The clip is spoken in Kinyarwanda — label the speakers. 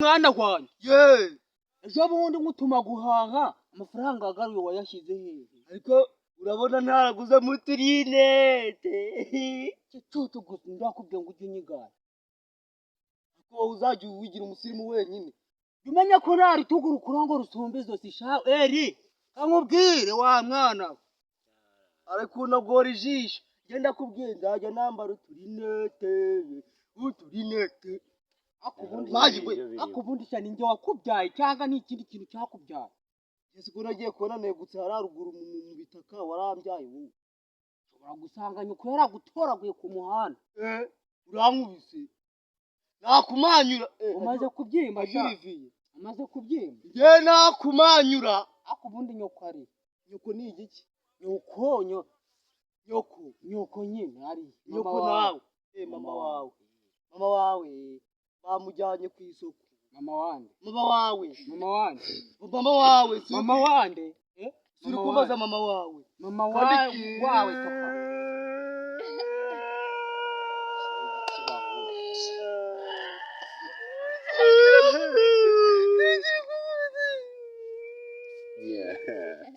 Speaker 1: Mwana wanjye,
Speaker 2: Ye.
Speaker 1: Ejo bundi ngutuma guhaha, amafaranga wagaruye wayashyize hehe?
Speaker 2: Ariko urabona ntaraguze mu turinete.
Speaker 1: Gicucu gusa, ndakubwiye ngo ujye unyigana.
Speaker 2: Ariko wowe uzajya wigira umusirimu wenyine.
Speaker 1: Jya umenya ko nta rutugu rukura ngo rusumbe izosi. Sha eri, kankubwire wa mwana we.
Speaker 2: Ariko unagora ijisho. Genda kubwiye, nzajya nambara uturinete, uturinete.
Speaker 1: Ariko ubundi
Speaker 2: Maji we.
Speaker 1: Ariko ubundi sha, ninjye wakubyaye cyangwa ni ikindi kintu cyakubyaye?
Speaker 2: Ese ko nagiye kubona negutse hariya ruguru mu bitaka, warambyaye wowe?
Speaker 1: Ushobora gusanga nyoko yaragutoraguye ku muhanda.
Speaker 2: Eh, urankubise nakumanyura, eh.
Speaker 1: Umaze kubyimba sha.
Speaker 2: Ajuriviye.
Speaker 1: Umaze kubyimba.
Speaker 2: Nge nakumanyura.
Speaker 1: Ariko ubundi nyoko ari
Speaker 2: Nyoko ni igiki?
Speaker 1: Nyoko
Speaker 2: Nyoko.
Speaker 1: Nyoko nyine ari
Speaker 2: Nyoko.
Speaker 1: Mama wawe.
Speaker 2: Nawe, eh, mama wawe, mama wawe bamujyanye ku isoko.
Speaker 1: Mama wande?
Speaker 2: Mama wawe.
Speaker 1: Mama wande?
Speaker 2: Mama wawe si
Speaker 1: Mama wande, eh?
Speaker 2: Si uri
Speaker 1: Mama
Speaker 2: kumbaza
Speaker 1: wande.
Speaker 2: Mama wawe.
Speaker 1: Mama
Speaker 2: Kandi
Speaker 1: wawe papa.
Speaker 3: Yeah.